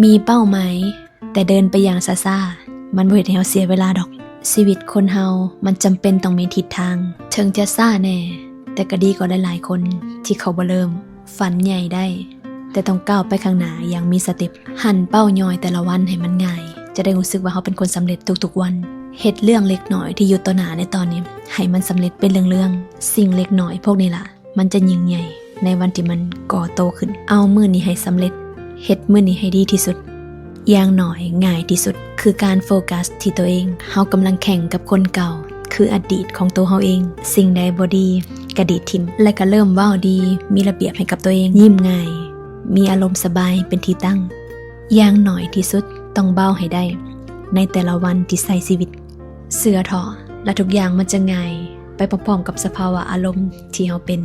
ມີເປົ້າໝາຍ ແຕ່ເດີນໄປຢ່າງຊ້າໆ ມັນບໍ່ເຮັດໃຫ້ເຮົາເສຍເວລາດອກ. ຊີວິດຄົນເຮົາມັນຈຳເປັນຕ້ອງມີທິດທາງ, ເຖິງຈະຊ້າແດ່ ແຕ່ກໍດີກວ່າຫຼາຍໆຄົນທີ່ເຂົາບໍ່ເລີ່ມ. ຝັນໃຫຍ່ໄດ້ ແຕ່ຕ້ອງກ້າວໄປຂ້າງໜ້າຢ່າງມີສະເຕັບ. ຫັນເປົ້າໝາຍແຕ່ລະວັນໃຫ້ມັນງ່າຍ, ຈະໄດ້ຮູ້ສຶກວ່າເຮົາເປັນຄົນສຳເລັດທຸກໆວັນ. ເຮັດເລື່ອງເລັກນ້ອຍທີ່ຢູ່ຕໍ່ໜ້າໃນຕອນນີ້ ໃຫ້ມັນສຳເລັດເປັນເລື່ອງໆ. ສິ່ງເລັກນ້ອຍພວກນີ້ລະ ມັນຈະຍິ່ງໃຫຍ່ໃນວັນທີ່ມັນກໍ່ໂຕຂຶ້ນ. ເອົາມື້ນີ້ໃຫ້ສຳເລັດ, ເຮັດມື້ນີ້ໃຫ້ດີທີ່ສຸດ. ຢ່າງໜ້ອຍງ່າຍທີ່ສຸດ ຄືການໂຟກັສທີ່ຕົວເອງ. ເຮົາກຳລັງແຂ່ງກັບຄົນເກົ່າ, ຄືອະດີດຂອງຕົວເຮົາເອງ. ສິ່ງໃດບໍ່ດີກໍດີດຖິ້ມ ແລະກໍເລີ່ມເວົ້າດີ, ມີລະບຽບໃຫ້ກັບຕົວເອງ, ຍິ້ມງ່າຍ, ມີອາລົມສະບາຍເປັນທີ່ຕັ້ງ. ຢ່າງໜ້ອຍທີ່ສຸດຕ້ອງເບົາໃຫ້ໄດ້ ໃນແຕ່ລະວັນທີ່ໃຊ້ຊີວິດ. ເຊື່ອເຖາະ ແລະທຸກຢ່າງມັນຈະງ່າຍໄປພ້ອມໆກັບສະພາວະອາລົມທີ່ເຮົາເປັນ.